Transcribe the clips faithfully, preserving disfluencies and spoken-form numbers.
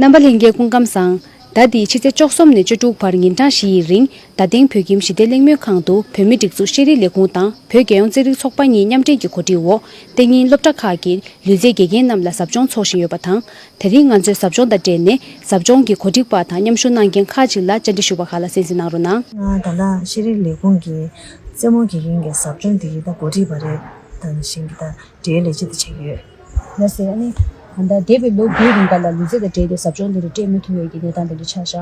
རྣམ་པ་ལྷན་རྒྱས་སྐུ་ཁམས་བཟང་། ཟླ་འདིའི་ཕྱི་ཚེས་བཅུ་གསུམ་ནས་བཅུ་དྲུག་བར་ཉིན་གྲངས་བཞི་ཡི་རིང་རྡ་སྟེང་བོད་ཁྱིམ་ཞི་བདེ་གླེང་མོལ་ཁང་དུ་བོད་མིའི་སྒྲིག་འཛུགས་ཤེས་རིག་ལས་ཁུངས་དང་བོད་རྒྱལ་ཡོངས་རྩེད་རིགས་ཚོགས་པ་གཉིས་མཉམ་འབྲེལ་གྱི་གོ་སྒྲིག་འོག་ཏིང་ངེ་སློབ་གྲྭ་ཁག་གི་ལུས་རྩལ་དགེ་རྒན་རྣམས་ལ་ཟབ་སྦྱོང་འཚོགས་བཞིན་ཡོད་པ་དང་། དེ་རིང་ང་ཚོས་ཟབ་སྦྱོང་དང་འབྲེལ་ནས་ཟབ་སྦྱོང་གི་གོ་སྒྲིག་པ་དང་མཉམ་ཞུགས་གནང་མཁན་ཁག་ཅིག་ལ་བཅར་འདྲི་ཞུས་པ་ཁག་ལ་གསན་གཟིགས་གནང་རོགས་གནང་། ང་ད་ལྟ་ཤེས་རིག་ལས་ཁུངས་ཀྱི་རྩེད་མོ་དགེ་རྒན་གྱི་ཟབ་སྦྱོང་འདི་ཡི་ད་གོ་སྒྲིག་པ་རེད། དང་ཞིང་གི་ད་འབྲེལ་ཡོད་ལས་བྱེད་དུ་བྱེད་ཀྱི་ཡོད། ལགས་སོ། ཨ་ནི་ད་ལྟ་འདས་པའི་ལོ་དགུའི་རིང་ག་ལ་ལུས་རྩལ་དང་འབྲེལ་ཏེ་ཟབ་སྦྱོང་དེ་འདྲ་སྤྲད་མ་ཐུབ་པའི་གི་གནས་སྟངས་དེ་འདྲ་ཆགས་བཞག་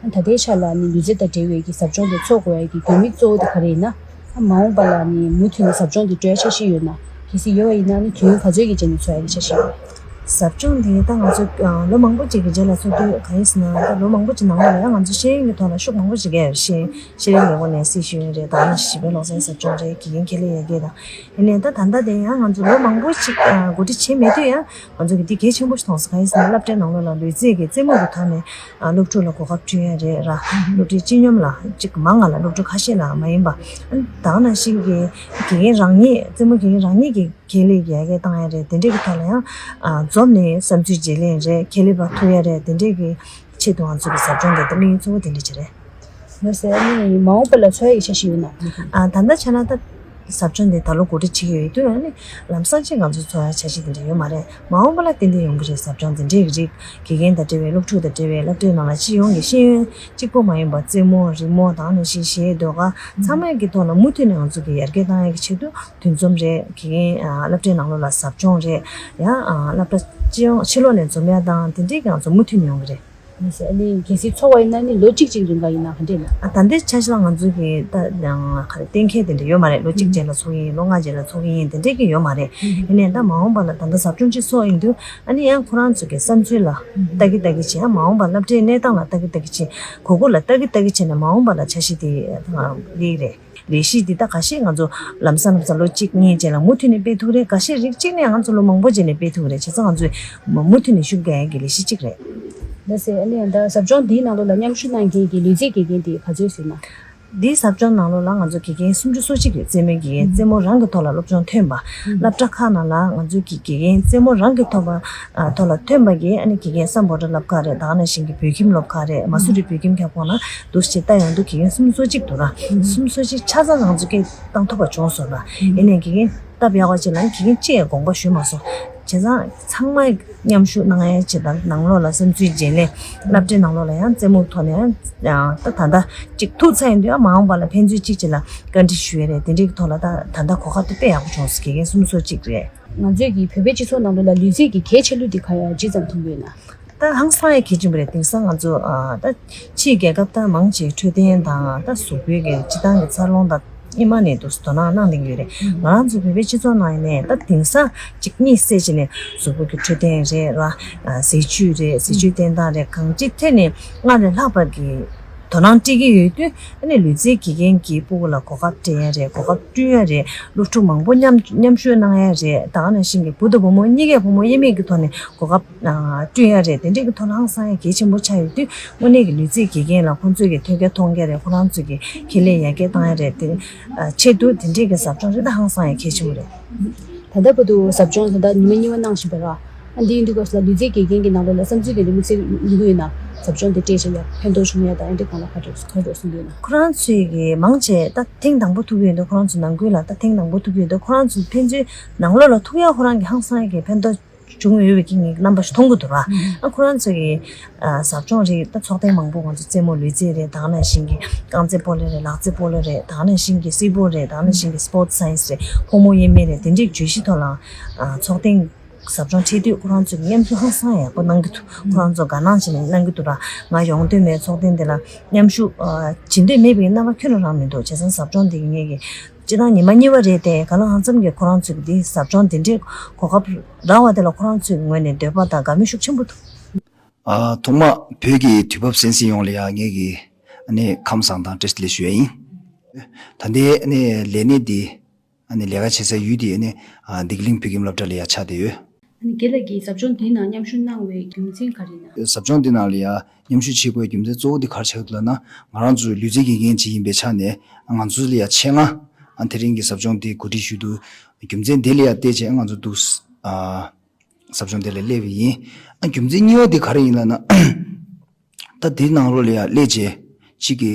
ཨ་ད་ལྟའི་ཆ་ལ་ནི་ལུས་རྩལ་དང་འབྲེལ་བའི་གི་ཟབ་སྦྱོང་དེ་འཚོགས་དགོས་ཡ་གི་དགོས་དམིགས་གཙོ་བོ་དེ་ག་རེ་ཡིན་ན། ཨ་མ་འོངས་པ་ལ་ནི་མུ་མཐུད་ནས་ཟབ་སྦྱོང་དེ་སྤྲོད་ཡ་འཆར་གཞི་ཡོད་ན། གལ་སྲིད་ཡོད་པ་ཡིན་ན་ནི་དུས་ཡུན་ག་ཚོད་ཀྱི་རྗེས་ནས་འཚོགས་ཡ་གི་འཆར་གཞི་ཡོད། ཟབ་སྦྱོང་དེ་ད་ང་ཚོ་ཨ་ལོ་མང་པོ་ཅིག་གི་རྗེས་ལ་འཚོགས་དུས་ག་ཡིན་ཟེར་ན། ད་ལོ་མང་པོ་ཅིག་ནང་ལ་ཡང་ང་ཚོ་ཤེས་ཡོན་གྱི་ཐོག་ལ་ཤུགས་མང་པོ་ཅིག་རྒྱག་ཡོད། ཤེས་ཤེས་ཡོན་ལས་ཁུངས་ནས་སྲི་ཞུ་ཡོད་རེད། ད་ནི་ཞི་བའི་ལོ་ཚན་ཟབ་སྦྱོང་རེད། དགེ་རྒན་ཁེ་ལས་ཡར་རྒྱས་དང་། ཡིན་ནའི་ད་ད་ལྟ་དེ་ཡང་ང་ཚོ་ལོ་མང་པོ་ཞིག་ཨ་གོ་སྒྲིག་བྱས་མེད་དུས་ཡང་ང་ཚོ་གི་འདི་གལ་ཆེན་པོ་ཞིག་མཐོང་སོང་། གང་ཡིན་ཟེར་ན་སློབ་གྲྭའི་ནང་ལོགས་ལ་ལུས་རྩལ་གྱི་རྩེད་མོ་གི་ཐོག་ནས་ཨ་སློབ་ཕྲུག་ལ་གོ་སྐབས་བསྐྲུན་ཡ་རེད་ར། སློབ་གྲྭའི་སྤྱི་སྙོམས་ལ་གཅིག་མང་ང་ལ་སློབ་ཕྲུག་ཁ་ཤས་ལ་མ་ཡིན་པ། ཨ་ད་ག་ནང་བཞིན་གྱི་དགེ་རྒན་རང་ཉིད་རྩེད་མོ་དགེ་རྒན་རང་ཉིད་ཀྱི་ཁེ་ལས་ཀྱི་ཡར་རྒྱས་བཏང་ཡ་རེད། དེ་འདྲས་ཀྱི་ཐོག་ལ་ཡང་ཨ་འཛོམས་ནས་བསམ་ཚུལ་བརྗེ་ལེན་རེད། ཁེ་ལས་པ་ཐུག་ཡ་རེད། དེ་འདྲས་ཀྱི་ཆེད་དུ་ང་ཚོ་གི་ཟབ་སྦྱོང་དེ་ད་དམིགས་ཡུལ་གཙོ་བོ་དེ་འདྲས་ཅིག་རེད། ལགས་སོ། ཨ་ནི་མ་འོངས་པ་ལ་འཚོགས་ཡ་གི་འཆར་གཞི་ཡོད་ན། ཨ་ད་ལྟ་ཆ་ན་ད་ཟབ་སྦྱོང་དེ་ད་ལོ་གོ་སྒྲིག་བྱེད་ཀྱི་ཡོད་དུས། ཨ་ནི་ལམ་སང་ཅིག་ང་ཚོ་འཚོགས་ཡ་འཆར་གཞི་དེ་འདྲ་ཡོད་མ་རེད། མ་འོངས་པ་ལ་ཏན་ཏན་ཡོང་གི་རེད། ཟབ་སྦྱོང་དེ་འདྲའི་རིགས་དགེ་རྒན་དང་འབྲེལ་བའི་སློབ་ཕྲུག་དང་འབྲེལ་བའི་སློབ་གྲྭའི་ནང་ལ་སྤྱི་ཡོངས་ཀྱི་ཤེས་ཡོན་གཅིག་པོ་མ་ཡིན་པ་རྩེད་མོ་རི་མོ་དང་ནང་བཞིན་གཞས་ཟློས་གར་ཚང་མའི་གི་ཐོག་ལ་མུ་མཐུད་ནས་ང་ཚོ་གི་ཡར་རྒྱས་བཏང་ཡ་གི་ཆེད་དུ་འདུ་འཛོམས་རེད། དགེ་རྒན་ཨ་སློབ་གྲྭའི་ནང་ལོགས་ལ་ཟབ་སྦྱོང་རེད། ཡང་ཨ་སློབ་གྲྭ་སྤྱི་ཡོངས་ཕྱི་ལོགས་ནས་འཛོམས་ཡ་དང་དེ་འདྲའི་གི་ང་ཚོ་མུ་མཐུད་ནས་ཡོང་གི་རེད། ཨ་ནི་གལ་སྲིད་འཚོགས་པ་ཡིན་ན་ནི་ལོ་གཅིག་ཅིག་རིང་ག་ཡིན་ན་ག་འདྲས་ན། ཨ་ད་ལྟའི་ཆ་ཤས་ལ་ང་ཚོ་གི་ད་ཡང་ག་རེ་གཏན་འཁེལ་དེ་འདྲ་ཡོད་མ་རེད། ལོ་གཅིག་རྗེས་ལ་འཚོགས་ཡིན། ལོ་ལྔ་རྗེས་ལ་འཚོགས་ཡིན། དེ་འདྲས་ཀྱི་ཡོད་མ་རེད། ཡིན་ནའི་ད་མ་འོངས་པ་ལ་ད་ལྟ་ཟབ་སྦྱོང་ཅིག་འཚོགས་ཡིན་དུས་ཨ་ནི་ཡང་ཁོ་རང་ཚོ་གི་བསམ་ཚུལ་ལ་ལྟ་གི་ལྟ་གི་བྱས། ཡང་མ་འོངས་པ་སློབ་གྲྭའི་གནས་སྟངས་ལ་ལྟ་གི་ལྟ་གི་བྱས། གོ་སྐབས་ལ་ལྟ་གི་ལྟ་གི་བྱས་ནས་མ་འོངས་པ་ལ་འཆར་གཞི་དེ་ལེགས་རེད། ལས་གཞི་འདི་ད་ཁ་ཤས་ང་ཚོ་ལམ་སང་ལམ་སང་ལོ་གཅིག་གཉིས་རྗེས་ལ་མུ་མཐུད་ནས་སྤེལ་ཐུབ་རེད། ཁ་ཤས་རིགས་གཅིག་ནས་ང་ཚོ་ལོ་མང་པོ་རྗེས་ནས་སྤེལ་ཐུབ་རེད། བྱས་ཙང་ང་ཚོས་མུ་མཐུད་ནས་ཤུགས་རྒྱག་ཡག་གི་ལས་གཞི་གཅིག་རེད། ལགས་སེ། ཨ་ནི་ད་ཟབ་སྦྱོང་འདིའི་ནང་ལོགས་ལ་མཉམ་ཞུགས་གནང་མཁན་གྱི་ལུས་རྩལ་དགེ་རྒན་དེ་ག་ཚོད་ཟིན་ན། འདིའི་ཟབ་སྦྱོང་ནང་ལོགས་ལ་ང་ཚོ་དགེ་རྒན་སུམ་ཅུ་སོ་གཅིག་ཡོད། རྩེད་མོའི་དགེ་རྒན། རྩེད་མོ་རང་གི་ཐོག་ལ་སློབ་སྦྱོང་ཐོན་པ། སློབ་གྲྭ་ཁག་ནང་ལ་ང་ཚོའི་གི་དགེ་རྒན་རྩེད་མོ་རང་གི་ཐོག་པ་ཨ་ཐོག་ལ་ཐོན་པ་གི་ཨ་ནི་དགེ་རྒན་སམ་བྷོ་ཊ་སློབ་ཁག་རེད། ད་ག་ནང་བཞིན་གྱི་བོད་ཁྱིམ་སློབ་ཁག་རེད། མ་སུ་རི་བོད་ཁྱིམ་ཁྱབ་ཁོངས་ལ་འདུག་སེ་ལྟ་ཡོང་དུས་དགེ་རྒན་སུམ་ཅུ་སོ་གཅིག་འདུག་ར། སུམ་ཅུ་སོ་གཅིག་ཆ་ཚང་ང་ཚོ་སྐད་བཏང་ཐུབ་པ་བྱུང་སོང་ར། ཡིན་ནའི་དགེ་རྒན་སྟབས་ཡག་པ་ཅིག་ལ་དགེ་རྒན་གཅིག་ཡང་དགོངས་པ་ཞུས་མ་སོང་། བྱས་ཙང་ཚང་མ་མཉམ་ཞུགས་གནང་ཡ་བྱེད་དང་། ནང་ལོགས་ལ་བསམ་ཚུལ་བརྗེ་ལེན། སློབ་གྲྭའི་ནང་ལོགས་ལ་ཡང་རྩེད་མོའི་ཐོག་ནས་ཡང་ད་ད་ལྟ་གཅིག་ཐུག་ཚར་ཡིན་དུས་ཨ་མ་འོངས་པ་ལ་ཕན་ཚུན་གཅིག་གཅིག་ལ་བཀའ་འདྲི་ཞུ་ཡ་རེད། དེ་འདྲའི་ཐོག་ལ་ད་ད་ལྟ་གོ་སྐབས་དེ་དཔེ་ཡག་པོ་བྱུང་སོང་། དགེ་རྒན་སུམ་ཅུ་སོ་གཅིག་རེད། ང་ཚོས་ཀྱི་བོད་པའི་སྤྱི་ཚོགས་ནང་ལོགས་ལ་ལུས་རྩལ་གྱི་གལ་ཆེ་ལུགས་འདི་ག་ཡ་ཇི་ཙམ་མཐོང་གི་ཡོད་ན། ད་ཧང་སང་ཡ་གལ་ཆེན་པོ་རེད། དེང་སང་ང་ཚོ་ཨ་ད་ཕྱིའི་རྒྱལ་ཁབ་ད་མང་ཆེ་འཕྲོད་བསྟེན་དང་ད་གཟུགས་པོའི་གི་སྤྱི་བཏང་གི་འཚར་ལོངས་ད་སྔོན་མ་ནས་འདུག་དོ་སྣང་གནང་བསྡད་ཀྱི་ཡོད་རེད། ང་རང་ཚོ་བོད་པའི་སྤྱི་ཚོགས་ནང་ཡིན་ནའི་ད་དེང་སང་གཅིག་གཉིས་བསྲེས་བྱས་ནས་གཟུགས་པོ་གི་འཕྲོད་བསྟེན་རེད་ར། ཟས་བཅུད་རེད། ཟས་བཅུད་བསྟེན་སྟངས་རེད། གང་ཅི་ཐད་ནས་སྔར་ལས་ལྷག་པ་གི་དོ་སྣང་སྤྲད་ཀྱི་ཡོད་དུས། ཨ་ནི་ལུས་རྩལ་དགེ་རྒན་གྱི་སྤུ་གུ་ལ་གོ་སྐབས་སྤྲད་ཡ་རེད། གོ་སྐབས་བསྐྲུན་ཡ་རེད། སློབ་ཕྲུག་མང་པོ་མཉམ་མཉམ་ཞུགས་གནང་ཡ་རེད། ད་ག་ནང་བཞིན་གྱི་བུ་དང་བུ་མོ་གཉིས་ཀས་བུ་མོ་དབྱེར་མེད་ཀྱི་ཐོག་ནས་གོ་སྐབས་ཨ་བསྐྲུན་ཡ་རེད། དེ་འདྲས་ཀྱི་ཐོག་ལ་ཧང་སང་ཡ་གལ་ཆེན་པོ་ཆགས་ཡོད་དུས། དངོས་གནས་ཀྱི་ལུས་རྩལ་དགེ་རྒན་ལ་ཁོང་ཚོས་ཀྱི་ཐོད་རྒལ་གཏོང་གི་རེད། ཁོ་རང་ཚོས་ཀྱི་ཁེ་ལས་ཡར་རྒྱས་བཏང་ཡ་རེད། དེ་ཨ་ཆེད་དུ་དེ་འདྲས་ཀྱི་ཟབ་སྦྱོང་རེད། ད་ཧང་སང་ཡ་གལ་ཆེན་པོ་རེད། ད་ལྟ་བར་དུ་ཟབ་སྦྱོང་ད་ལྟ་ཉི་མ་གཉིས་པ་གནང་བཞིན་པ་རེད། ཨ་འདི་ཡིན་དུས་སྐབས་སུ་ལ་ལུས་རྩལ་དགེ་རྒན་གྱི་ནང་ལོགས་ལ་བསམ་ཚུལ་དེ་འདྲ་དམིགས་བསལ་ཡོང་གི་ཡོད་ན། ཟབ་སྦྱོང་དེ་སྤྲད་བྱས་ཡ་ཕན་ཐོགས་བྱུང་ཡ་དང་ཨེ་འདྲ་གང་ལ་ག་འདྲ་ག་འདྲ་གསུང་གི་ཡོད་ན། ཁོ་རང་ཚོས་ཀྱི་མང་ཆེ་ད་ཐེངས་དང་པོ་ཐུག་གི་ཡོད་འདུག་ཁོ་རང་ཚོ་ནང་ཁུལ་ལ་ད་ཐེངས་དང་པོ་ཐུག་གི་ཡོད་འདུག་ཁོ་རང་ཚོ་ཕན་ཚུན་ནང་ལོགས་ལ་ཐུག་ཡ་ཁོ་རང་གི་ཧང་སང་ཡ་གི་ཕན་ཐོགས་བྱུང་ཡོད་པའི་གི་ངས་རྣམ་པ་ཞིག་མཐོང་གི་འདུག་ར། ཨ་ཁོ་རང་ཚོ་གི་ཨ་ཟབ་སྦྱོང་རིགས་ད་ཚོགས་ཐེངས་མང་པོ་ང་ཚོ་རྩེད་མོ་ལུས་རྩལ་རེད། ད་ག་ནང་བཞིན་གྱི་རྐང་རྩེད་སྤོ་ལོ་རེད། ལག་རྩེད་སྤོ་ལོ་རེད། ད་ག་ནང་བཞིན་གྱི་སིལ་སྤོལ་རེད། ད་ག་ནང་བཞིན་གྱི་སི་པོར་ཊི་སའེན་སི་རེད། ཕོ་མོ་དབྱེར་མེད་རེད། དེ་འདྲའི་བརྗོད་གཞི་ཐོག་ལ་ཨ་ཚོགས་ཐེངས་ཟབ་སྦྱོང་ཁྲིད་དུས་ཁོ་རང་ཚོས་མཉམ་ཞུགས་ཧང་སང་ཡག་པོ་གནང་གི་འདུག་ཁོ་རང་ཚོ་དགའ་སྣང་བྱས་ནས་གནང་གི་འདུག་ར། ང་ཡོང་འདོད་མེད། ཚོགས་ཐེངས་དེ་ལ་མཉམ་ཞུགས་ཨ་བྱེད་འདོད་མེད་པའི་རྣམ་པ་ཁྱོན་ནས་རང་མི་འདུག་བྱས་ཙང་ཟབ་སྦྱོང་འདི་ངེད་ཀྱི་སྤྱི་བཏང་ཉི་མ་གཉིས་པ་རེད་དེ། ག་ལ་གང་འཚམ་གྱི་ཁོ་རང་ཚོས་འདི་ཟབ་སྦྱོང་འདི་འདྲའི་གོ་སྐབས་རག་པ་དེ་ལ་ཁོ་རང་ཚོའི་ངོས་ནས་འདོད་པ་དང་དགའ་མོས་ཤུགས་ཆེན་པོ་འདུག་ཨ་ཐོག་མ་བོད་ཀྱི་དུས་བབ་གསན་གཟིགས་ཡོངས་ལ་ཡང་ངེད་ཀྱི་ཨ་ནི་ཁམས་བཟང་དང་བཀྲ་ཤིས་བདེ་ལེགས་ཞུ་ཡ་ཡིན། ད་ལྟའི་ཨ་ནི་ལས་གནས་འདི་ཨ་ནི་ལས་ཀ་བྱེད་སའི་ཡུལ་འདི་ཨ་ནི་ཨ་བདེ་སྐྱིད་གླིང་བོད་ཁྱིམ་སློབ་གྲྭ་ལ་ཡང་ཆགས་བསྡད་ཡོད། ཨ་ནི་རྒན་ལགས་ཀྱིས་ཟབ་སྦྱོང་འདིའི་ནང་མཉམ་ཞུགས་གནང་བའི་རྒྱུ་མཚན་ག་རེ་ཡིན་ན། ཟབ་སྦྱོང་འདི་ནང་ལ་ཡང་མཉམ་ཞུགས་བྱེད་དགོས་རྒྱུ་མཚན་གཙོ་བོ་འདི་ག་རེ་ཆགས་ཡོད་ལབ་ན། ང་རང་ཚོ་ལུས་རྩལ་དགེ་རྒན་ཅིག་ཡིན་པའི་ཆ་ནས་ང་ཚོ་ལ་ཡང་ཆེད་མངགས་ཨ་དེ་རིང་གི་ཟབ་སྦྱོང་འདི་གོ་སྒྲིག་ཞུས་འདུག་རྒྱུ་མཚན་འདི་ལ་ཡང་བལྟས་བྱས་ང་ཚོ་འདུག་ཨ་ ཟབ་སྦྱོང་དེ་ལ་སླེབས་པ་ཡིན། ཨ་རྒྱུ་མཚན་གཉིས་པ་དེ་ག་རེ་ཡིན་ལབ་ན། ད་དེའི་ནང་ལོགས་ལ་ཡང་སླེབས་བྱས་གཅིག་གི་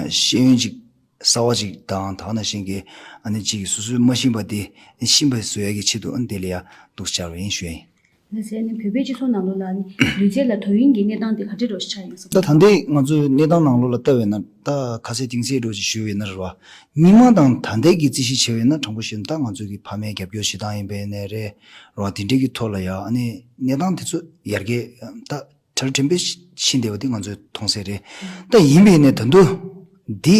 ཤེས་ཡོན་ཅིག་གསར་བ་ཅིག་དང་དེ་ནང་བཞིན་གྱི་ཨ་ནི་གཅིག་གི་སོ་སོའི་མ་ཤེས་པ་དེ་ཤེས་པ་བཟོ་ཡ་གི་ཆེད་དུ་ཨ་ནི་དེ་ལ་ཡང་འདུག་བཅར་བ་ཡིན་ཞུ་ཡ་ཡིན། ལགས་སེ། ནི་བོད་པའི་སྤྱི་ཚོགས་ནང་ལོགས་ལ་ནི་ལུས་རྩལ་ལ་དོ་དབྱིངས་ཀྱི་གནས་སྟངས་དེ་ག་འདྲ་རོ་ཞིག་ཆགས་ཡོད་སམ། ད་ད་ལྟའི་ང་ཚོའི་གནས་སྟངས་ནང་ལོགས་ལ་ལྟ་བས་ན། ད་ཁ་གསལ་གཏིང་གསལ་འགྲོ་ཞིག་ཞུ་བས་ན་རེད་བ། སྔོན་མ་དང་ད་ལྟའི་གི་རྩིས་གཞི་བྱས་པས་ན་དྲང་པོ་བཤད་ན་ད་ང་ཚོ་གི་ཕ་མའི་རྒྱབ་སྐྱོར་བྱེད་སྟངས་ཡིན་པས་ན་རེད་བ། དེ་འདྲའི་གི་ཐོག་ལ་ཡང་ཨ་ནི་གནས་སྟངས་དེ་ཚོ་ཡར་རྒྱས་ད་གྲ་ཕྲན་བུ་ཕྱིན་བསྡད་པ་དེ་ང་ཚོས་མཐོང་གསལ་རེད། ད་ཡིན་པས་ན་ད་དུང་འདི་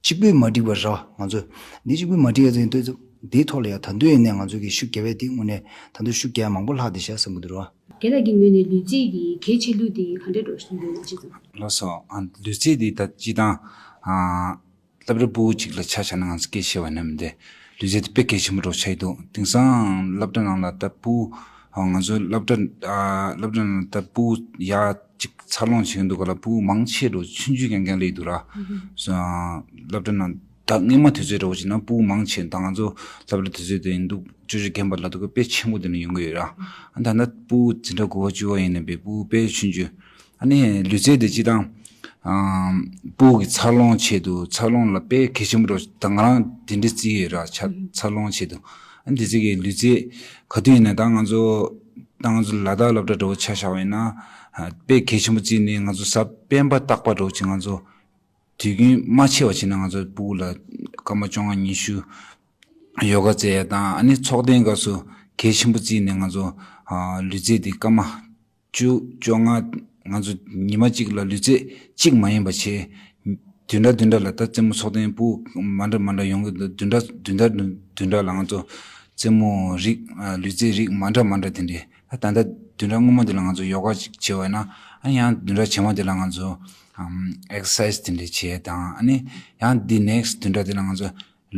གཅིག་པུས་མ་འགྲིག་པ་རེད་བ། ང་ཚོས་འདི་གཅིག་པུས་མ་འགྲིག་ཡ་ཚོ་ཡིན་དུས་འདིའི་ཐོག་ལ་ཡང་ད་དུང་ཡིན་ནའི་ང་ཚོ་གི་ཤུགས་རྒྱབ་ཡ་དེ་དངོས་གནས་ད་དུང་ཤུགས་རྒྱབ་ཡ་མང་པོ་ལྷག་བསྡད་ཤག་བསམ་གི་འདུག་རེད་བ། རྒན་ལགས་ཀྱི་ངོས་ནས་ལུས་རྩལ་གྱི་གལ་ཆེ་ལུགས་དེ་ག་འདྲས་འགྲོ་བཞིན་འདུག་ན་ཅི་ཙམ། ལགས་སོ། ཨ་ལུས་རྩལ་འདི་ད་སྤྱིར་བཏང་ཨ་སློབ་གྲྭ་ཕྲུ་གུ་གཅིག་ལ་ཆ་བཞག་ན་ང་ཚོ་སྐད་ཆ་བཤད་པ་ཡིན་ན་མི་འདི་ལུས་རྩལ་དེ་དཔེ་གལ་ཆེན་པོ་འདྲ་བོ་ཆགས་ཀྱི་འདུག་དེང་སང་སློབ་གྲྭ་ནང་ལ་ད་ཕྲུ་གུ་ཨ་ང་ཚོ་སློབ་གྲྭ་ཨ་སློབ་གྲྭ་ནང་ལ་ད་ཕྲུ་གུ་ཡ་གཅིག་འཚར་ལོངས་བྱེད་ཀྱི་འདུག་ག་ལ། ཕྲུ་གུ་མང་ཆེ་འདྲ་བོ་ཆུང་ཆུང་རྐྱང་རྐྱང་སླེབས་འདུག་ར། ཨུ་ཧུ། སློབ་གྲྭ་ནང་ད་སྔོན་མ་དུས་ཚོད་འདྲ་བོ་བྱས་ན་ཕྲུ་གུ་མང་ཆེ་ད་ང་ཚོ་སློབ་གྲྭ་དུས་ཚོད་དེ་ཡིན་འདུག་བཅུ་དྲུག་རྒན་པ་ལ་དུ་དཔེ་ཆེན་པོ་དེ་འདྲ་ཡོང་གི་ཡོད་ར། ཨ་ད་ལྟ་ཕྲུ་གུ་འཛིན་གྲྭ་དགུ་པ་བཅུ་པ་ཡིན་ནའི་ཕྲུ་གུ་དཔེ་ཆུང་ཆུང་། ཨ་ནི་ལུས་རྩལ་དེ་སྤྱིར་བཏང་ཨམ་ཕྲུ་གུ་གི་འཚར་ལོངས་ཆེད་དུ་འཚར་ལོངས་ལ་དཔེ་གལ་ཆེན་པོ་འདྲ་བོ་ད་ང་རང་དེ་འདྲའི་རྩིས་ཡོད་ར། ཆ་འཚར་ལོངས་ཆེད་དུ། ཨ་ནི་དེ་ཚོ་གི་ལུས་རྩལ་ག་དུས་ཡིན་ན་ད་ང་ཚོ་ད་ང་ཚོ་ལ་དྭགས་སློབ་གྲྭ་འདྲ་བོ་ཆ་བཞག་པ་ཡིན་ན་ཨ་དཔེ་གལ་ཆེན་པོ་བརྩིས་ནས་ང་ཚོ་གཟའ་སྤེན་པ་རྟག་པ་འདྲ་བོ་ཅིག་ང་ཚོ་དུས་རྒྱུན་མ་ཆད་པ་བྱས་ན་ང་ཚོ་ཕྲུ་གུ་ལ་སྐར་མ་བཅོ་ལྔ་ཉི་ཤུ་ཡོ་ག་རྩེ་ཡ་དང་། ཨ་ནི་ཚོགས་ཐེངས་སྐབས་སུ་གལ་ཆེན་པོ་བརྩིས་ནས་ང་ཚོ་ཨ་ལུས་རྩལ་དེ་སྐར་མ་བཅུ་བཅོ་ལྔ་ང་ཚོ་ཉི་མ་གཅིག་ལ་ལུས་རྩལ་གཅིག་མ་ཡིན་པ་བྱས། བདུན་ཕྲག་བདུན་ཕྲག་ལ་ད་རྩེད་མོ་ཚོགས་ཐེངས་ཕྲུ་གུ་མ་འདྲ་མ་འདྲ་ཡོང་གི་འདུག་བདུན་ཕྲག་བདུན་ཕྲག་བདུན་ཕྲག་ལ་ང་ཚོ་རྩེད་མོ་རིགས་ཨ་ལུས་རྩལ་རིགས་མ་འདྲ་མ་འདྲ་དེ་འདྲས། ད་ད་ལྟ་བདུན་ཕྲག་སྔོན་མ་དེ་ལ་ང་ཚོ་ཡོ་ག་ཅིག་བྱས་པ་ཡིན་ན། ཨ་ནི་ཡང་བདུན་ཕྲག་རྗེས་མ་དེ་ལ་ང་ཚོ་ཨམ་ཨེག་སར་སའིཛ་དེ་འདྲས་བྱས་དང་། ཨ་ནི་ཡང་འདི་ནེག་སི་བདུན་ཕྲག་དེ་ལ་ང་ཚོ་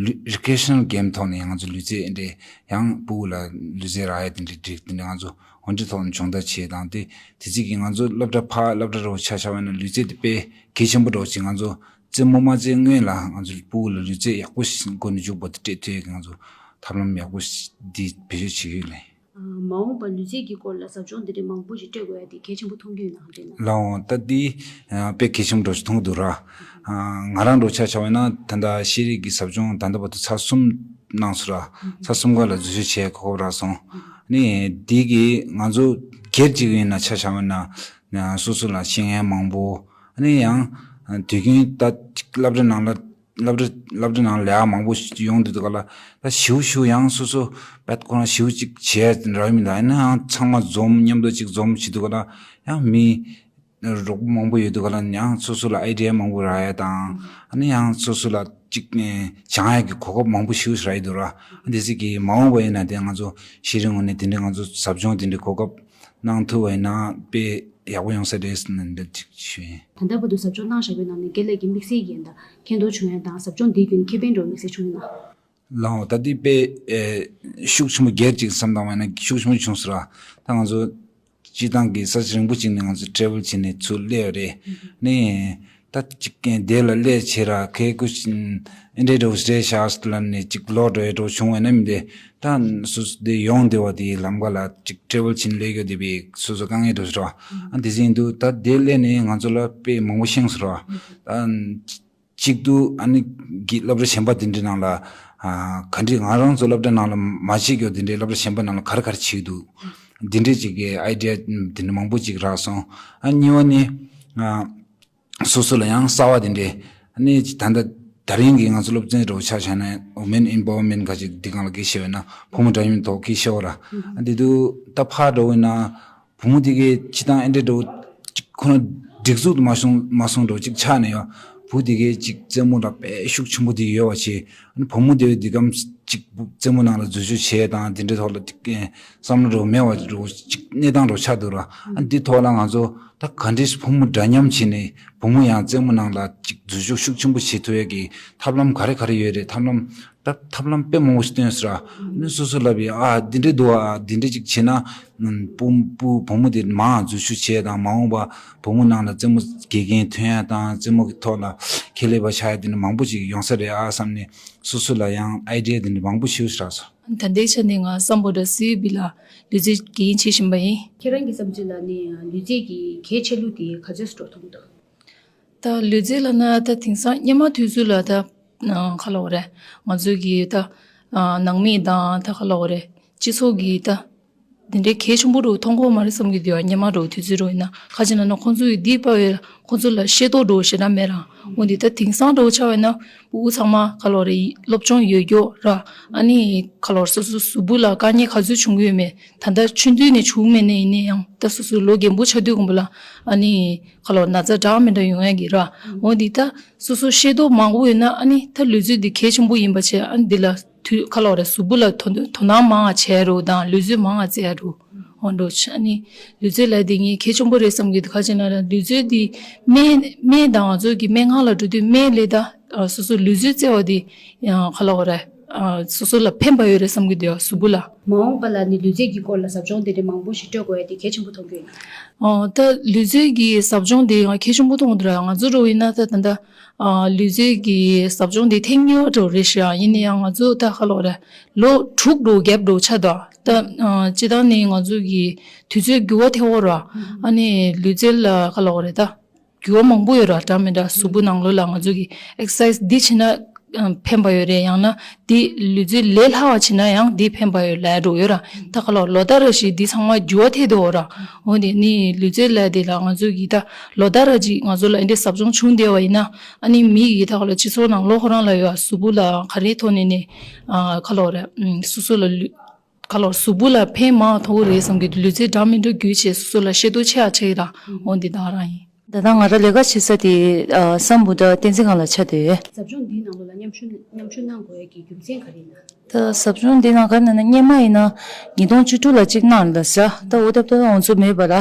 ལུ་རི་ཀི་རེ་ཤ་ནལ་གེམ་ཐོག་ནས་ང་ཚོ་ལུས་རྩལ་འདི་ཡང་ཕྲུ་གུ་ལ་ལུས་རྩལ་རག་ཡ་དེ་འདྲའི་སྒྲིག་དེ་འདྲ་ང་ཚོ་འོ་འདི་ཐོག་ནས་སྦྱོང་བརྡར་བྱས་དང་། དེ་དེ་ཚིག་གི་ང་ཚོ་སློབ་གྲྭ་ཕ་སློབ་གྲྭ་རུ་ཆ་བཞག་པ་ཡིན་ན་ལུས་རྩལ་དེ་དཔེ་གལ་ཆེན་པོ་འདྲ་བོ་ཅིག་ང་ཚོ་རྩེད་མོ་མ་རྩེད་སྔོན་ལ་ང་ཚོ་ཕྲུ་གུ་ལ་ལུས་རྩལ་ཡག་པོ་ཞིག་འགོ་ནས་མཇུག་བར་དུ་སྤྲད་ཐུབ་ཡ་གི་ང་ཚོ་ཐབས་ལམ་ཡག་པོ་ཞིག་འདི་བེད་སྤྱོད་བྱེད་ཀྱི་ཡོད་ལེ། མ་འོངས་པར་ལུས་རྩལ་གྱི་སྐོར་ལ་ཟབ་སྦྱོང་འདི་འདྲའི་མང་པོ་ཞིག་སྤྲད་དགོས་ཡ་དེ་གལ་ཆེན་པོ་མཐོང་གི་ཡོད་ན་འདྲ་ན། ལགས་འོང་། ད་འདི་ཨ་དཔེ་གལ་ཆེན་པོ་འདྲ་ཞིག་མཐོང་གི་འདུག་ར། ཨ་ང་རང་འདྲ་ཆ་བཞག་པ་ཡིན་ན་ད་ལྟ་ཤེས་རིག་གི་ཟབ་སྦྱོང་ད་ལྟ་བར་དུ་ཚར་གསུམ་གནང་སོང་ར། ཚར་གསུམ་ཀ་ལ་འཛུལ་ཞུགས་བྱེད་གོ་སྐབས་རག་སོང་། ཨ་ནི་འདི་གི་ང་ཚོ་སྒེར་གཅིག་ཡིན་ན་ཆ་བཞག་པ་ཡིན་ན་སོ་སོ་ལ་ཤེས་མཁན་མང་པོ། ཨ་ནི་ཡང་དུས་རྒྱུན་ད་སློབ་གྲྭ་ནང་ལ་སློབ་གྲྭ་སློབ་གྲྭ་ནང་ལས་ཀ་མང་པོ་ཞིག་ཡོང་དུས་དུས་ག་ལ་ད་ཞིའུ་ཞིའུ་ཡང་སོ་སོ་པད་ཁོ་རང་ཞིའུ་གཅིག་བྱས་ར་མི་ལ་ཡིན་ན་ཡང་ཚང་མ་འཛོམས་མཉམ་དུ་གཅིག་འཛོམས་བྱེད་དུས་ག་ལ་ཡང་མི་རོགས་པ་མང་པོ་ཡོད་དུས་ག་ལ་ཡང་སོ་སོ་ལ་ཨའི་ཌི་ཡ་མང་པོ་རག་ཡ་དང་། ཨ་ནི་ཡང་སོ་སོ་ལ་གཅིག་ཨེ་སྦྱང་ཡ་གི་གོ་སྐབས་མང་པོ་ཞིའུ་རག་ཡོད་དུས་ར། ཨ་འདི་ཚིག་གི་མ་འོངས་པ་ཡིན་ན་དེ་ང་ཚོ་ཤེས་རིག་ངོས་ནས་དེ་འདྲའི་ང་ཚོ་ཟབ་སྦྱོང་དེ་འདྲའི་གོ་སྐབས་གནང་ཐུབ་པ་ཡིན་ན་དཔེ་ཡག་པོ་ཡོང་ས་རེད་ཟེར་ནས་འདི་ཅིག་ཞུ་ཡིན། ད་ལྟ་བར་དུ་ཟབ་སྦྱོང་གནང་བཞག་པའི་ནང་ནས་རྒན་ལགས་ཀྱི་དམིགས་བསལ་གྱི་ད་མཁྱེན་རྟོགས་བྱུང་ཡ་དང་ཟབ་སྦྱོང་འདིའི་བརྒྱུད་ནས་ཁེ་ཕན་འགྲོ་བའི་དམིགས་བསལ་བྱུང་ཡོད་ན། ལགས་འོང་། ད་འདི་དཔེ་ཨེ་ཤུགས་ཆེན་པོ་སྒེར་གཅིག་བསམ་བཏང་བ་ཡིན་ན་ཤུགས་ཆེན་པོ་བྱུང་སོང་ར། ད་ང་ཚོ་སྤྱིར་བཏང་གི་ས་ཆ་རིང་པོ་ཅིག་ནས་ང་ཚོ་ཊེ་རེ་ཝལ་བྱས་ནས་ཚུར་སླེབས་པ་རེད། ནི་ད་ཅིག་དེ་ལ་སླེབས་བྱས་ར་ཁེ་ཁུ་ཨེ་འདྲའི་འདྲ་བོ་རེད་ཤག་ལབ་ནས་ཅིག་ལོག་འགྲོ་ཡ་འདྲ་བོ་བྱུང་བ་ཡིན་ན་མི་འདི། ད་སོ་སོ་དེ་ཡོང་བདེ་བ་དེའི་ལམ་ཁ་ལ་ཅིག་ཊེ་རེ་ཝལ་བྱས་ནས་སླེབས་ཡོད་དེ་བས་སོ་སོ་དཀའ་ངལ་འགྲོ་ཤག་ར། ཨ་དེ་བཞིན་དུ་ད་དེ་སླེབས་ནས་ང་ཚོ་ལ་དཔེ་མང་པོ་ཤེས་སོང་ར། ད་གཅིག་ཏུ་ཨ་ནི་གི་སློབ་གྲྭ་གཞན་པ་དེ་འདྲའི་ནང་ལ་ཨ་ག་འདྲའི་ང་རང་ཚོ་སློབ་གྲྭ་ནང་ལ་མ་བྱེད་རྒྱུ་དེ་འདྲའི་སློབ་གྲྭ་གཞན་པ་ནང་ལ་ག་རེ་ག་རེ་བྱེད་ཀྱི་འདུག་དེ་འདྲའི་ཅིག་གི་ཨའི་ཌི་ཡ་དེ་འདྲ་མང་པོ་ཅིག་རག་སོང་། ཨ་གཉིས་པ་ནི་ཨ་སོ་སོ་ལ་ཡང་གསར་པ་དེ་འདྲའི་ཨ་ནི་ད་ལྟ་དེ་རིང་གི་ང་ཚོ་སློབ་ཚན་འདྲ་བོ་ཆ་བཞག་ན་Women Empowerment ག་ཅིག་འདི་སྒང་ལ་སྐད་ཆ་བཤད་པ་ཡིན་ན་བུ་མོ་འདྲ་མཉམ་ཐོག་སྐད་ཆ་བཤད་པ་ར། ཨ་འདི་དུས་ད་ཕར་འགྲོ་བ་ཡིན་ན། བུ་མོ་དེ་གའི་སྤྱིར་བཏང་ཨེ་འདྲ་འདྲ་བོ་ཅིག་ཁོ་ན་སྒྲིག་འཛུགས་མ་སོང་མ་སོང་འདྲ་བོ་ཅིག་ཆགས་ནས་ཡོད། བུ་དེ་གའི་ཅིག་རྩེད་མོ་ལ་དཔེ་ཤུགས་ཆེན་པོ་དེ་ཡོད་པ་བྱས། ཨ་ནི་བུ་མོ་དེ་འདི་གམ་ཅིག་རྩེད་མོ་ནང་ལ་འཛུལ་ཞུགས་བྱས་དང་དེ་འདྲའི་ཐོག་ལ་ཅིག་བསམ་བློ་འདྲ་བོ་མེད་པ་འདྲ་བོ་ཅིག་གནས་སྟངས་འདྲ་བོ་ཆགས་འདུག་ར། ཨ་ནི་འདི་ཐོག་ལ་ང་ཚོ་ད་ག་འདྲས་བུ་མོ་འདྲ་མཉམ་བྱས་ནས་བུ་མོ་ཡང་རྩེད་མོ་ནང་ལ་ཅིག་འཛུལ་ཞུགས་ཤུགས་ཆེན་པོ་བྱེད་ཐུབ་ཡས་ཀྱི་ཐབས་ལམ་ག་རེ་ག་རེ་ཡོད་རེད། ཐབས་ལམ་ ད་ཐབས་ལམ་དཔེ་མང་པོ་ཞིག་བཏོན་ཟེར་ར། ཨ་ནི་སོ་སོ་ལབ་པའི་ཨ་འདི་འདྲས་འདུག་ཨ་འདི་འདྲས་ཅིག་བྱས་ན། ཨམ་སྤུ་སྤུ་བུ་མོ་དེ་མང་འཛུལ་ཞུགས་བྱས་དང་མ་འོངས་པ་བུ་མོ་ནང་ལ་རྩེད་མོ་དགེ་རྒན་ཐོན་ཡ་དང་རྩེད་མོ་གི་ཐོག་ལ་ཁེ་ལས་པ་ཆགས་ཡ་དེ་འདྲ་མང་པོ་ཞིག་ཡོང་ས་རེད་ཨ་བསམ་ནས་སོ་སོ་ལ་ཡང་ཨའི་ཌི་ཡ་དེ་འདྲ་མང་པོ་ཞིག་ཟེར་ར་སོང་། ད་ལྟའི་ཆ་ནས་ང་བསམ་པ་འདྲ་སི་ཡུ་བི་ལ་ལུས་རྩལ་དགེ་རྒན་བྱེད་བཞིན་པ་ཡིན། ཁྱེད་རང་གི་བསམ་ཚུལ་ལ་ནི་ལུས་རྩལ་གྱི་གལ་ཆེ་ལུགས་དེ་ག་ཚོད་འགྲོ་ཐུབ་འདུག་ད་ལུས་རྩལ་ལབ་ན་ད་དེང་སང་སྔོན་མ་དུས་ཚོད་ལ་ད་ཨ་ག་ལབ་དགོས་རེད། ང་ཚོའི་གི་ད་ཨ་ནང་མི་དང་ད་ག་ལབ་དགོས་རེད། སྤྱི་ཚོགས་ཀྱི་ད་དེ་འདྲའི་གལ་ཆེན་པོ་རུ་མཐོང་གི་ཡོད་མ་རེད་བསམ་གྱི་འདུག་སྔོན་མ་རུ་དུས་ཚོད་རུ་ཡིན་ན་ག་ཅི་ན་ན་ཁོང་ཚོ་ཡི་འདི་པ་བས་ཁོང་ཚོ་ལ་ཤེས་རྟོགས་འགྲོ་ཞེ་དྲག་མེད་ར། འོ་འདི་ད་དེང་སང་འགྲོ་ཆ་བས་ན་བུ་ཚང་མ་ག་ལབ་དགོས་རེད། སློབ་སྦྱོང་ཡོད་རྒྱུ་ར། ཨ་ནི་ག་ལབ་དགོས་རེད། སོ་སོ་གཟུགས་པོ་ལ་དཀའ་ངལ་ག་ཚོད་བྱུང་གི་ཡོད་མེད། ད་ལྟ་ཆུང་དུས་ནས་བྱུང་མེད་ནས་ཡིན་ནའི་ཡང་ད་སོ་སོ་ལོ་རྒན་པོ་ཆགས་དུས་གོང་པོ་ལ་ཨ་ནི་ག་ལབ་དགོས་རེད། ན་ཚ་འདྲ་མི་འདྲ་ཡོང་ཡ་གི་ར། འོ་འདི་ད་སོ་སོ་ཤེས་རྟོགས་མང་པོ་ཡོད་ན་ཨ་ནི་ད་ལུས་རྩལ་འདི་གལ་ཆེན་པོ་ཡིན་པ་བྱས། ཨ་ནི་འདི་ལ་དུས་ག་ལབ་དགོས་རེད། གཟུགས་པོ་ལ་དོ་དོ་སྣང་མང་བ་བྱས་རུ་དང་ལུས་རྩལ་མང་བ་རྩེ་རུ་འོ་འགྲོ་ཆ་ཨ་ནི་ལུས་རྩལ་ལ་འདི་ངས་གལ་ཆེན་པོ་རེད་བསམ་གྱི་འདུག་ག་ཅི་ན་ར་ལུས་རྩལ་འདི་སྨན་སྨན་དང་ང་ཚོ་གི་སྨན་ཁང་ལ་འགྲོ་དུས་སྨན་ལས་ད་ཨ་སོ་སོ་ལུས་རྩལ་རྩེ་བ་འདི་ཡང་ག་ལབ་དགོས་རེད། ཨ་སོ་སོ་ལ་ཕན་པ་ཡོད་རེད་བསམ་གྱི་འདུག་གཟུགས་པོ་ལ། མ་འོངས་པ་ལ་ནི་ལུས་རྩལ་གྱི་སྐོར་ལ་ཟབ་སྦྱོང་དེ་འདྲ་མང་པོ་ཞིག་སྤྲོད་དགོས་ཡ་དེ་གལ་ཆེན་པོ་མཐོང་གི་ཡོད། ཨོ་ད་ལུས་རྩལ་གྱི་ཟབ་སྦྱོང་དེ་ང་གལ་ཆེན་པོ་མཐོང་གི་འདུག་ར། ང་ཚོ་འགྲོ་ཡིན་ན་ད་ད་ལྟ་ཨ་ལུས་རྩལ་གྱི་ཟབ་སྦྱོང་དེ་ཐེངས་གཉིས་པ་འགྲོ་རེད་ཤག་ཡིན་ན་ཡང་ང་ཚོ་ད་ག་ལབ་དགོས་རེད། ལོ་དྲུག་འགྲོ་རྒྱབ་འགྲོ་ཆགས་འདུག་ད་ཨ་སྤྱིར་བཏང་ནི་ང་ཚོ་གི་དུས་ཚོད་འགྱུར་བ་ཐེབས་ཡོད་ར། ཨ་ནི་ལུས་རྩལ་ལ་ག་ལབ་དགོས་རེད། ད་འགྱུར་བ་མང་པོ་ཡོད་ར། འདྲ་མི་འདྲ་གཟུགས་པོ་ནང་ལོགས་ལ་ང་ཚོ་གི་ཨེག་སར་སའི་སི་འདི་བྱས་ན་ཨ་ཕན་པ་ཡོད་རེད། ཡང་ན་འདི་ལུས་རྩལ་ལས་སླ་བ་བྱས་ན་ཡང་འདི་ཕན་པ་ཡོད་ལབ་འགྲོ་ཡོད་ར། ད་ག་ལབ་ལོ་ལྟར་ར་ཞིག་འདི་ཚང་མ་འགྱུར་བ་ཐེབས་བསྡད་ཡོད་ར། འོ་དེ་ནི་ལུས་རྩལ་ལབ་དེ་ལ་ང་ཚོ་གི་ད་ལོ་ལྟར་ར་ཅིག་ང་ཚོ་ལ་འདི་འདྲའི་ཟབ་སྦྱོང་བྱུང་བསྡད་པ་ཡིན་ན་ཨ་ནི་མི་གི་ད་ག་ལབ་སྤྱི་ཚོགས་ནང་ལོགས་ཁོ་རང་ལ་ཡོད་གཟུགས་པོ་ལ་ག་རེ་ཐོག་ནས་ནི་ཨ་ག་ལབ་ར་སོ་སོ་ལ་ལུས་ག་ལབ་གཟུགས་པོ་ལ་ཕན་མང་ཐོགས་རེད་བསམ་གྱི་འདུག་ལུས་རྩལ་འདྲ་མི་འདྲ་བརྒྱུད་བྱས་སོ་སོ་ལ་ཤེས་རྟོགས་ཆེ་ཡ་ཆེ་གི་ར། འོ་འདི་ད་ག་རང་ཡིན། ད་ལྟ་ང་རང་ལས་ཀ་བྱེད་ས་དེ་ཨ་སམ་བྷོ་ཊ་བསྟན་འཛིན་སྒང་ལ་ཆགས་བསྡད་ཡོད། ཟབ་སྦྱོང་འདིའི་ནང་ལོགས་ལ་མཉམ་ཞུགས་མཉམ་ཞུགས་གནང་དགོས་ཡ་གི་རྒྱུ་མཚན་ག་རེ་ཡིན་ན། ད་ཟབ་སྦྱོང་འདི་ནང་ག་ན་ན་སྔོན་མ་ཡིན་ན་ཉིས་སྟོང་བཅུ་དྲུག་ལ་གཅིག་གནང་ལ་ཟ། ད་འོ་ད་ད་ང་ཚོ་མེད་པ་ར།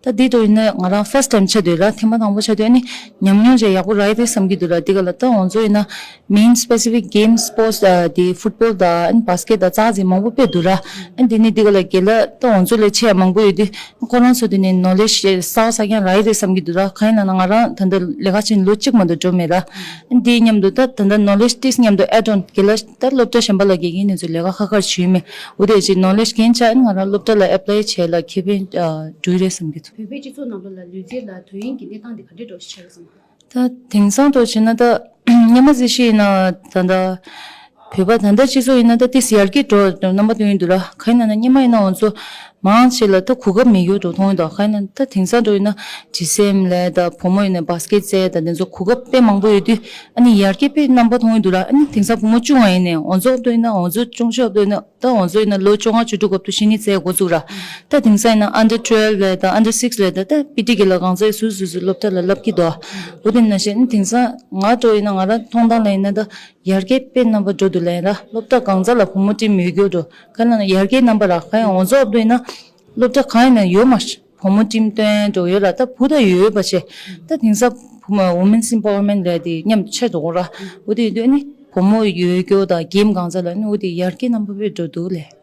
ད་འདི་དུ་ཡིན་ན་ང་རང་ཕར་སི་ཊི་ཊའིམ་ཆགས་བསྡད་ཡོད་ར། ཐེངས་མ་དང་པོ་ཆགས་བསྡད་ཡོད། ཨ་ནི་ཉམས་མྱོང་ཅིག་ཡག་པོ་རག་ཡ་རེད་བསམ་གྱི་འདུག་ར། འདི་ག་ལ་ད་ང་ཚོ་ཡིན་ན་མེན་སི་པེ་སི་ཕིག་གེམ་སི་པོར་ཊི་ཨ་དེ་ཕུཊ་བོལ་དང་ཨ་ནི་བྷ་སི་ཀེཊ་དང་ཙག་ཙིག་མང་པོ་དཔེ་འདུག་ར། ཨ་ནི་དེ་ནི་འདི་ག་ལ་རྒན་ལགས་ད་ང་ཚོ་ལས་ཆེ་ཡ་མང་པོ་ཡོད་དུས་ཁོ་རང་ཚོ་དེ་ནི་ནོ་ལེཇ་གསར་པ་གསར་རྐྱང་རག་ཡ་རེད་བསམ་གྱི་འདུག་ར། གང་ཡིན་ན་ན་ང་རང་ད་ལྟ་ལས་ཀ་བྱས་ནས་ལོ་གཅིག་མ་གཏོགས་འགྲོ་མེད་ར། ཨ་ནི་དེ་མཉམ་དུ་ད་ད་ལྟ་ནོ་ལེཇ་ཏིས་མཉམ་དུ་ཨེཌ་ཨོན་རྒན་ལགས་ད་སློབ་གྲྭ་གཞན་པ་ལ་དགེ་རྒན་ནས་ཚོ་ལས་ཀ་ཁ་ཁར་ཞུས་མེད། འོ་དེ་ཅིག་ནོ་ལེཇ་རྒན་ཆགས་ཨ་ནི་ང་རང་སློབ་གྲྭ་ལ་ཨེབ་ལའི་བྱས་ལ་ཁེ་ཕན་ཨ་འགྲོ་གི་རེད་བསམ་གྱི་འདུག་བོད་པའི་སྤྱི་ཚོགས་ནང་ལོགས་ལ་ལུས་རྩལ་ལ་དོ་དབྱིངས་ཀྱི་གནས་སྟངས་དེ་ག་འདྲས་འགྲོ་ཞིག་ཆགས་ཀྱི་སོང་། ད་དེང་སང་དུ་བྱས་ན་ད་སྔོན་མ་ཟེར་ཤེས་ཡིན་ན་ད་ད་བོད་པ་ད་ལྟ་སྤྱི་ཚོགས་ཡིན་ན་ད་ཏིས་ཡར་རྒྱས་འགྲོ་རྣམ་པ་སྟོན་ཡིན་འདུག་ར། གང་ཡིན་ན་ན་སྔོན་མ་ཡིན་ན་ང་ཚོ་མང་ཆེ་ལ་ད་གོ་སྐབས་མེད་རྒྱུ་འགྲོ་མཐོང་ཡིན་འདུག་གང་ཡིན་ན་ད་དེང་སང་འགྲོ་ཡིན་ན་ཇི་སེམ་ལས་ད་བུ་མོ་ཡིན་ན་བྷ་སི་ཀེཊ་རྩེ་ད་དེ་ཚོ་གོ་སྐབས་དཔེ་མང་པོ་ཡོད་དུས་ཨ་ནི་ཡར་རྒྱས་དཔེ་རྣམ་པ་མཐོང་ཡིན་འདུག་ར། ཨ་ནི་དེང་སང་བུ་མོ་ཆུང་བ་ཡིན་ནའི་ང་ཚོ་འགྲོ་ཡིན་ན་ང་ཚོ་ཆུང་ཆུང་འགྲོ་ཡིན་ན། ད་ང་ཚོ་ཡིན་ན་ལོ་བཅོ་ལྔ་བཅུ་དྲུག་སྐབས་དུ་ཤེས་ནི་བཙལ་འགོ་བཙུགས་ར། ད་དེང་སང་ཡིན་ན་ཨན་ཌར་ཊུ་ཝེལ་ལབ་དང་ཨན་ཌར་སིགས་ལབ་དང་ད་པི་ཊི་གི་ལ་གང་ཚ་སུ་སུ་སུ་སློབ་གྲྭ་ལ་བསླབ་ཀྱི་འདུག་འོ་དེ་ནང་བཞིན་དེང་སང་ང་འགྲོ་ཡིན་ན་ང་རང་མཐོང་སྟངས་ལ་ཡིན་ན་ད་ཡར་རྒྱས་དཔེ་རྣམ་པ་འགྲོ་འདུག་ལབ་ཡིན་ར། སློབ་གྲྭ་གང་ཚ་ལ་བུ་མོ་ཊིམ་ཡོད་རྒྱུ་འགྲོ་ག་ན་ན་ཡར་རྒྱས་རྣམ་པ་ར་ག་ཡང་ང་ཚོ་འགྲོ་ཡིན་ན་སློབ་གྲྭ་གང་ཡིན་ན་ཡོད་མ་རེད། བུ་མོ་ཊིམ་སྟོན་འགྲོ་ཡོད་ར། ད་བུ་ད་ཡོད་ཡོད་པ་བྱས་ད་དེང་སང་བུ་མོ་ཝུ་མེན་སི་ཨེམ་པ་ཝར་མེན་ཊི་ལབ་དེ་མཉམ་དུ་ཆགས་འགྲོ་གོ་ར། འོ་དེ་ཡིན་དུས་ཨ་ནི་བུ་མོ་ཡོད་རྒྱུ་དང་གེམ་གང་ཚ་ལ་ཨ་ནི་འོ་དེ་ཡར་རྒྱས་རྣམ་པ་དཔེ་འགྲོ་འདུག་ལས།